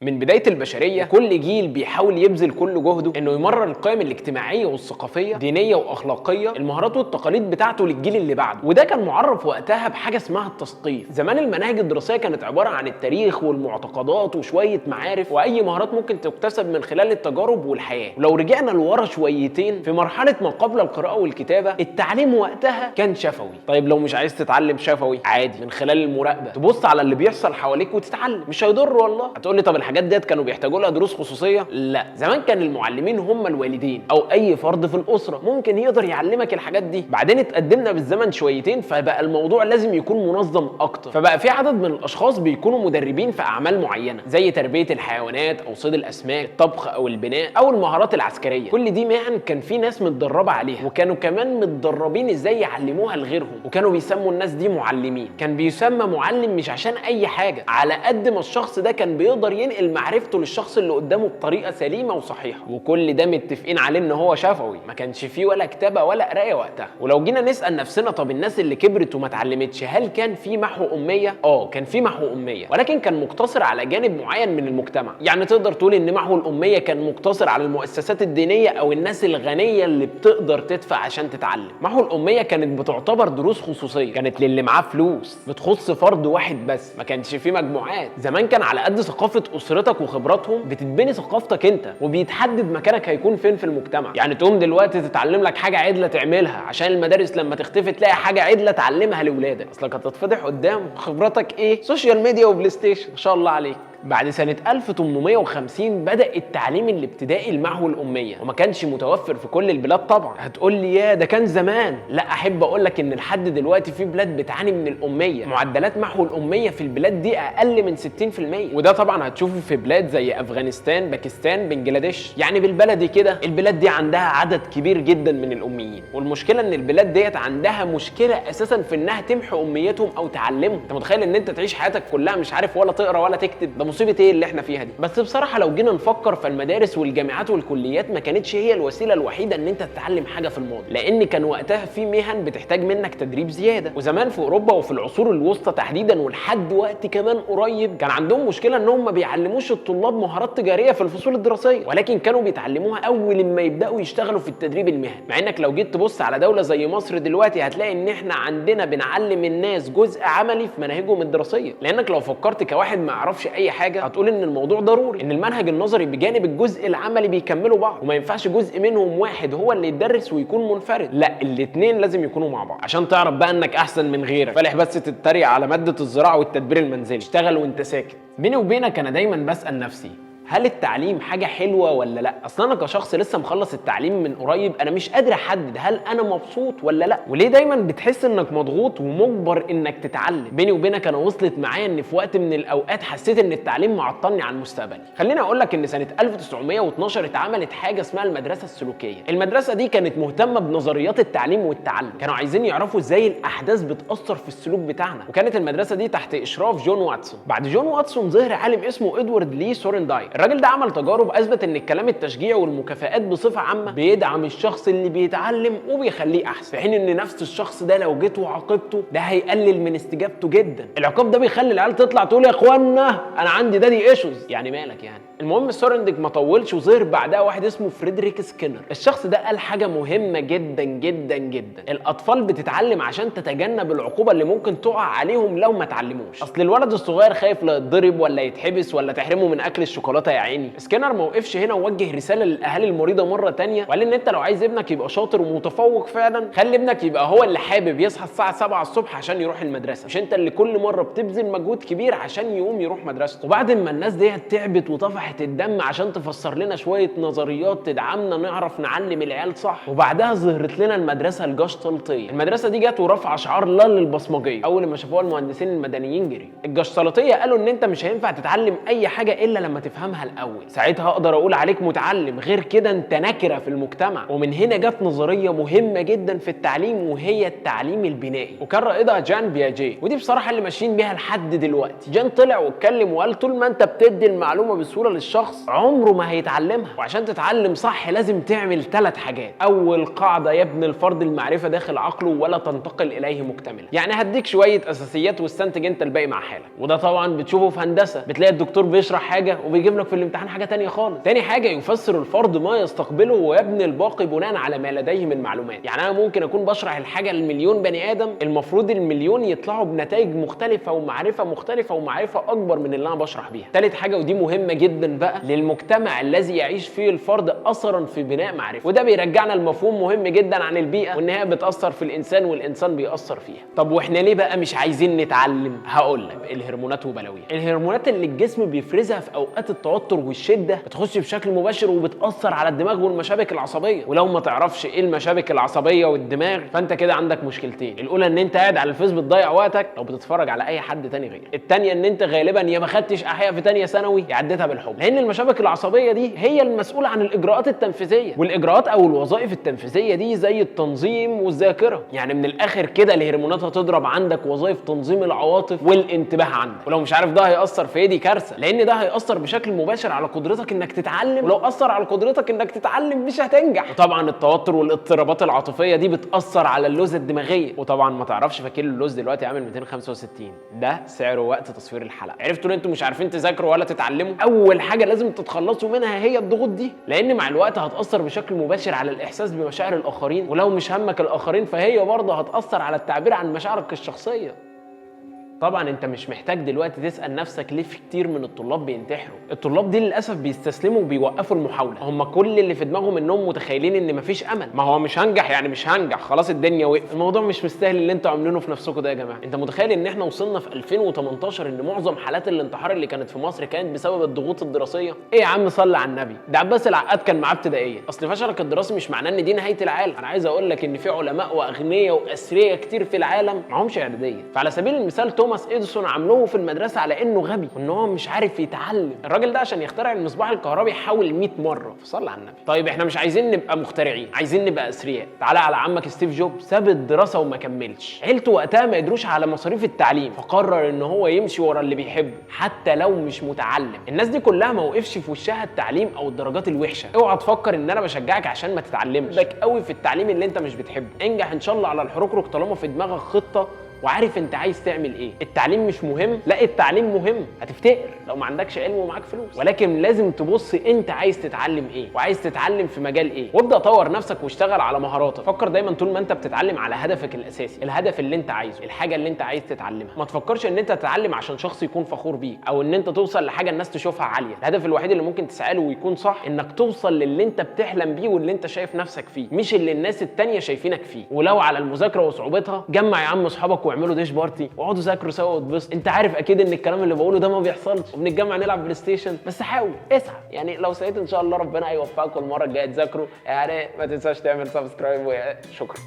من بداية البشرية كل جيل بيحاول يبذل كل جهده انه يمرر القيم الاجتماعية والثقافية، دينية واخلاقية، المهارات والتقاليد بتاعته للجيل اللي بعده، وده كان معرف وقتها بحاجة اسمها التثقيف. زمان المناهج الدراسية كانت عبارة عن التاريخ والمعتقدات وشوية معارف واي مهارات ممكن تكتسب من خلال التجارب والحياة. ولو رجعنا لورا شويتين في مرحلة ما قبل القراءة والكتابة، التعليم وقتها كان شفوي. طيب لو مش عايز تتعلم شفوي، عادي من خلال المراقبة، تبص على اللي بيحصل حواليك وتتعلم، مش هيضر والله. هتقول لي طب الحاجات ديت كانوا بيحتاجوا لها دروس خصوصية؟ لا، زمان كان المعلمين هم الوالدين او اي فرد في الاسرة ممكن يقدر يعلمك الحاجات دي. بعدين اتقدمنا بالزمن شويتين، فبقى الموضوع لازم يكون منظم اكتر، فبقى في عدد من الاشخاص بيكونوا مدربين في اعمال معينة زي تربيه الحيوانات او صيد الاسماك، الطبخ او البناء او المهارات العسكرية. كل دي مهن كان في ناس متدربه عليها، وكانوا كمان متدربين ازاي يعلموها لغيرهم، وكانوا بيسموا الناس دي معلمين. كان بيسمى معلم مش عشان اي حاجة، على قد ما الشخص ده كان بيقدر ينقل معرفته للشخص اللي قدامه بطريقة سليمة وصحيحه. وكل ده متفقين عليه ان هو شفوي، ما كانش فيه ولا كتابه ولا قرايه وقتها. ولو جينا نسال نفسنا طب الناس اللي كبرت وما اتعلمتش هل كان في محو امية؟ كان في محو امية، ولكن كان مقتصر على جانب معين من المجتمع. يعني تقدر تقول ان محو الامية كان مقتصر على المؤسسات الدينية او الناس الغنية اللي بتقدر تدفع عشان تتعلم. محو الامية كانت بتعتبر دروس خصوصية، كانت للي معاه فلوس، بتخص فرد واحد بس، ما كانش في مجموعات. زمان كان على قد ثقافة اسرتك وخبراتهم بتتبني ثقافتك انت، وبيتحدد مكانك هيكون فين في المجتمع. يعني تقوم دلوقتي تتعلم لك حاجة عدله تعملها عشان المدارس لما تختفي تلاقي حاجة عدله تعلمها لاولادك، اصلك هتتفضح قدام. خبرتك ايه؟ social media و PlayStation، ما شاء الله عليك. بعد سنة 1850 بدأ التعليم الابتدائي المحو الأمية، وما كانش متوفر في كل البلاد طبعا. هتقول لي يا ده كان زمان، لا أحب أقول لك إن لحد دلوقتي في بلاد بتعاني من الأمية، معدلات محو الأمية في البلاد دي أقل من 60%، وده طبعا هتشوفه في بلاد زي أفغانستان، باكستان، بنجلاديش. يعني بالبلدي كده البلاد دي عندها عدد كبير جدا من الأميين، والمشكلة إن البلاد ديت عندها مشكلة أساسا في إنها تمحو أميتهم أو تعلمهم. أنت متخيل إن أنت تعيش حياتك كلها مش عارف ولا تقرأ ولا تكتب؟ ده مصيبة ايه اللي احنا فيها دي؟ بس بصراحة لو جينا نفكر فالمدارس والجامعات والكليات ما كانتش هي الوسيلة الوحيدة ان انت تتعلم حاجة في الماضي، لان كان وقتها في مهن بتحتاج منك تدريب زيادة. وزمان في اوروبا وفي العصور الوسطى تحديدا ولحد وقت كمان قريب كان عندهم مشكلة انهم ما بيعلموش الطلاب مهارات تجارية في الفصول الدراسية، ولكن كانوا بيتعلموها اول ما يبداوا يشتغلوا في التدريب المهني. مع انك لو جيت تبص على دولة زي مصر دلوقتي هتلاقي ان احنا عندنا بنعلم الناس جزء عملي في مناهجهم الدراسية، لانك لو فكرت كواحد ما يعرفش اي حاجة هتقول ان الموضوع ضروري، ان المنهج النظري بجانب الجزء العملي بيكملوا بعض، وما ينفعش جزء منهم واحد هو اللي يتدرس ويكون منفرد، لا الاثنين لازم يكونوا مع بعض. عشان تعرف بقى انك احسن من غيرك، فالح بس تتريق على مادة الزراعة والتدبير المنزلي، اشتغل وانت ساكت. بيني وبينك انا دايما بسال نفسي هل التعليم حاجة حلوة ولا لا؟ اصل انا كشخص لسه مخلص التعليم من قريب انا مش قادر احدد هل انا مبسوط ولا لا. وليه دايما بتحس انك مضغوط ومجبر انك تتعلم؟ بيني وبينك انا وصلت معايا ان في وقت من الاوقات حسيت ان التعليم معطلني عن مستقبلي. خليني اقول لك ان سنة 1912 اتعملت حاجة اسمها المدرسة السلوكية. المدرسة دي كانت مهتمة بنظريات التعليم والتعلم، كانوا عايزين يعرفوا ازاي الاحداث بتأثر في السلوك بتاعنا، وكانت المدرسة دي تحت اشراف جون واتسون. بعد جون واتسون ظهر عالم اسمه ادوارد لي ثورندايك. الراجل ده عمل تجارب اثبت ان الكلام التشجيعي والمكافآت بصفة عامة بيدعم الشخص اللي بيتعلم وبيخليه احسن، في حين ان نفس الشخص ده لو جيت وعاقبته ده هيقلل من استجابته جدا. العقاب ده بيخلي العيال تطلع تقول يا اخوانا انا عندي daddy issues، يعني مالك يعني. المهم ثورندايك ما طولش وظهر بعدها واحد اسمه فريدريك سكينر. الشخص ده قال حاجة مهمة جدا جدا جدا، الاطفال بتتعلم عشان تتجنب العقوبة اللي ممكن تقع عليهم لو ما اتعلموش. اصل الولد الصغير خايف لا يتضرب ولا يتحبس ولا تحرمه من اكل الشوكولاتة يا عيني. سكينر ما وقفش هنا ووجه رسالة للاهالي المريضة مرة تانية، وقال ان انت لو عايز ابنك يبقى شاطر ومتفوق فعلا خلي ابنك يبقى هو اللي حابب يصحى الساعة 7 الصبح عشان يروح المدرسة، مش انت اللي كل مرة بتبذل مجهود كبير عشان يقوم يروح مدرسته. وبعد ما الناس دي تعبت وطفحت الدم عشان تفسر لنا شوية نظريات تدعمنا نعرف نعلم العيال صح، وبعدها ظهرت لنا المدرسة الجشطلطيه. المدرسة دي جت ورفع شعار لا للبصمجيه. اول ما شافوها المهندسين المدنيين جري. الجشطلطيه قالوا ان انت مش هينفع تتعلم اي حاجة الا لما تفهمها تفهمها الاول، ساعتها اقدر اقول عليك متعلم، غير كده انت نكره في المجتمع. ومن هنا جت نظرية مهمة جدا في التعليم وهي التعليم البنائي، وكان رائدها جان بياجيه، ودي بصراحة اللي ماشيين بيها لحد دلوقتي. جان طلع واتكلم وقال طول ما انت بتدي المعلومة بسهولة للشخص عمره ما هيتعلمها، وعشان تتعلم صح لازم تعمل 3 حاجات. اول قاعدة، يبني الفرد المعرفة داخل عقله ولا تنتقل اليه مكتملة. يعني هديك شوية اساسيات واستنتج انت الباقي مع حالك، وده طبعا بتشوفه في هندسة، بتلاقي الدكتور بيشرح حاجة وبيجيب لك في الامتحان حاجة تانية خالص. تاني حاجة، يفسر الفرد ما يستقبله ويبني الباقي بناء على ما لديه من معلومات. يعني انا ممكن اكون بشرح الحاجة لمليون بني ادم، المفروض المليون يطلعوا بنتائج مختلفة ومعرفة مختلفة ومعرفة اكبر من اللي انا بشرح بيها. تالت حاجة، ودي مهمة جدا بقى، للمجتمع الذي يعيش فيه الفرد اثرا في بناء معرفة. وده بيرجعنا لمفهوم مهم جدا عن البيئة، وان هي بتاثر في الانسان والانسان بيأثر فيها. طب واحنا ليه بقى مش عايزين نتعلم؟ هقول لك، الهرمونات وبلاويها. الهرمونات اللي الجسم بيفرزها في اوقات التوتر والشدة بتخش بشكل مباشر وبتاثر على الدماغ والمشابك العصبية. ولو ما تعرفش ايه المشابك العصبية والدماغ فانت كده عندك مشكلتين، الاولى ان انت قاعد على الفيس بتضيع وقتك لو بتتفرج على اي حد تاني غيرك، الثانية ان انت غالبا يا ما خدتش احياء في ثانية ثانوي يا عديتها بالحب، لان المشابك العصبية دي هي المسؤولة عن الاجراءات التنفيذية، والاجراءات او الوظائف التنفيذية دي زي التنظيم والذاكرة. يعني من الاخر كده الهرمونات هتضرب عندك وظائف تنظيم العواطف والانتباه عندك، ولو مش عارف ده هيأثر في ايه دي كارثة، لان ده هيأثر بشكل مباشر على قدرتك انك تتعلم، ولو أثر على قدرتك انك تتعلم مش هتنجح. وطبعا التوتر والاضطرابات العاطفية دي بتأثر على اللوزه الدماغية، وطبعا ما تعرفش فكيلو اللوز دلوقتي عامل 265، ده سعره وقت تصوير الحلقة. عرفتوا ان انتوا مش عارفين تذاكروا ولا تتعلموا؟ اول حاجة لازم تتخلصوا منها هي الضغوط دي، لان مع الوقت هتأثر بشكل مباشر على الاحساس بمشاعر الاخرين، ولو مش همك الاخرين فهي برضه هتأثر على التعبير عن مشاعرك الشخصية. طبعا انت مش محتاج دلوقتي تسأل نفسك ليه في كتير من الطلاب بينتحروا. الطلاب دي للاسف بيستسلموا وبيوقفوا المحاولة، هم كل اللي في دماغهم انهم متخيلين ان مفيش امل، ما هو مش هنجح يعني مش هنجح، خلاص الدنيا وقفت. الموضوع مش مستاهل اللي انتوا عاملينه في نفسكم ده يا جماعة. انت متخيل ان احنا وصلنا في 2018 ان معظم حالات الانتحار اللي كانت في مصر كانت بسبب الضغوط الدراسية؟ ايه يا عم صلي على النبي، ده عباس العقاد كان معاه ابتدائية. اصل فشلك الدراسي مش معناه ان دي نهاية العالم. انا عايز اقول لك ان في علماء واغنياء واثرياء كتير في العالم معهمش اعدادية. فعلى سبيل المثال توماس اديسون عاملوه في المدرسة على انه غبي وان هو مش عارف يتعلم. الراجل ده عشان يخترع المصباح الكهربي حاول 100 مرة، فصلى على النبي. طيب احنا مش عايزين نبقى مخترعين، عايزين نبقى اثرياء. تعالى على عمك ستيف جوبز، ساب الدراسة وما كملش، عيلته وقتها ما قدروش على مصاريف التعليم، فقرر ان هو يمشي ورا اللي بيحبه حتى لو مش متعلم. الناس دي كلها ما وقفش في وشها التعليم او الدرجات الوحشة. اوعى تفكر ان انا بشجعك عشان ما تتعلمش، بدك قوي في التعليم اللي انت مش بتحبه. انجح ان شاء الله على الحركرك طالما في دماغك خطه وعارف انت عايز تعمل ايه. التعليم مش مهم؟ لا التعليم مهم، هتفتقر لو ما عندكش علم ومعاك فلوس، ولكن لازم تبص انت عايز تتعلم ايه وعايز تتعلم في مجال ايه، وابدا طور نفسك واشتغل على مهاراتك. فكر دايما طول ما انت بتتعلم على هدفك الاساسي، الهدف اللي انت عايزه، الحاجة اللي انت عايز تتعلمها. ما تفكرش ان انت تتعلم عشان شخص يكون فخور بيك او ان انت توصل لحاجة الناس تشوفها عالية. الهدف الوحيد اللي ممكن تسعى له ويكون صح انك توصل للي انت بتحلم بيه واللي انت شايف نفسك فيه، مش اللي الناس التانية شايفينك فيه. ولو على المذاكرة وصعوبتها، جمع يا عم اصحابك واعملوا dish party واقعدوا ذاكروا سوا واتبسطوا. انت عارف اكيد ان الكلام اللي بقوله ده ما بيحصلش، وبنتجمع نلعب بلاي ستيشن، بس حاول اسعى. يعني لو سعيت ان شاء الله ربنا هيوفقكم المرة الجاية تذاكروا. يعني ما تنساش تعمل subscribe، وشكرا.